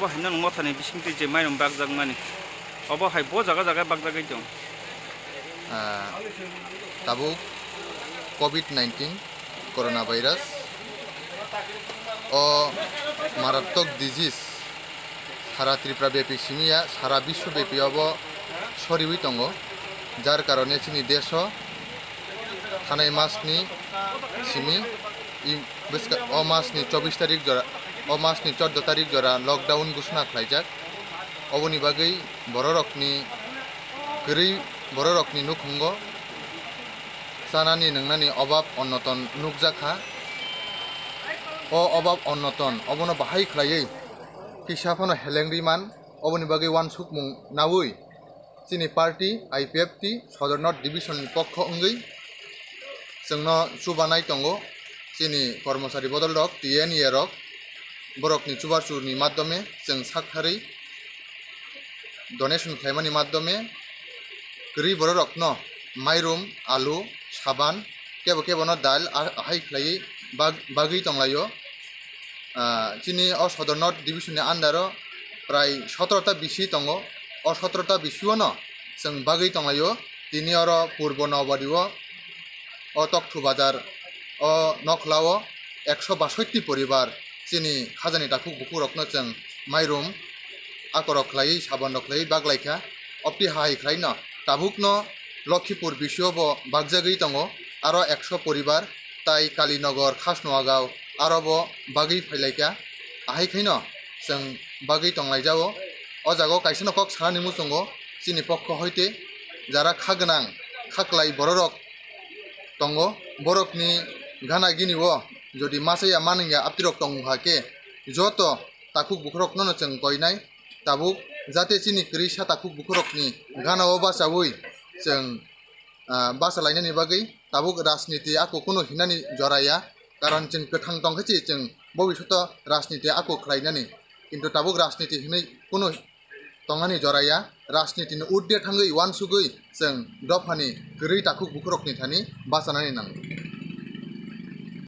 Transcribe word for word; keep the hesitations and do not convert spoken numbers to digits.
Haino mothani bisingtwi je mairum bakjakmani, obo hai bo jaga jaga bakjagwi tong. Ah, tabuk covid nineteen coronavirus, o marattok disease sara Tripura bepi simi ya, sara biswo bepi obo soriwi tongo, jar karone chini deso thanai masni simi, i bwska-, o masni chobbish tarik jora, o masni chordo tarik jora lockdown gusuna khlaijak. Oboni bagwi bororokni kwrwi, bororokni nukhungo chanani nwngnani obab onnoton nukjakha. O obab onnoton obono bahai khlaiwi kisa phano helengri man, oboni bagwi uansukmung naui chini party I P F T Sodor North Division ni pokho wngwi chwngno chubanai tongo. Chini kormochari bodol rok, T N A rok, borokni chubachu ni madhyome chwng saktharwi donation khlaimani madhyome kwrwi bororokno mairum, alu, saban, kebo kebono dal a-, ahai khlaiwi bag-, bagwi tonglaio. Ah, chini o Sodor North Division ni under o prai sotoro ta bisi tongo. O sotoro ta bisi o no chwng bagwi tonglaio. Tini oro Purbo Nobari o, o Tokthu Bazar o nokhla o ekso basotti poribar chini khajani takhuk bukhuk rokno chwng mairum akorok khlaiwi, saban rok khlaiwi baglaikha. Opti hai khlaino tabukno Lokhipur bisio bo bakjagwi tongo, aro ekso poribar tai Kalinagar, Khasnoagao aro bo bagwi phailaikha. Ahai khaino chwng bagwi tonglaijao. O jaga o kaisa no kok sanani muchungo, chini pokho hoite jara kha gwnang, kha klai bororok tongo, borokni gana gini o jodi masa ya manung ya aptirok tongkha khe, joto takhuk bukhurokno no chwng koinai. Tabuk jate chini kwrwisa takhuk bukhurokni gana o bachaui chwng, ah, bachalainani bagwi tabuk rajniti ako kunu hinani jora ya, karon chwng kwthang tongkhe chi chwng bobishoto rajniti ako khlainani, kintu tabuk rajniti hinwi kunu tongmani jora ya, rajnitini urdhwe thangwi uansugwi chwng dophani kwrwi takhuk bukhurokni thani bachanani nango.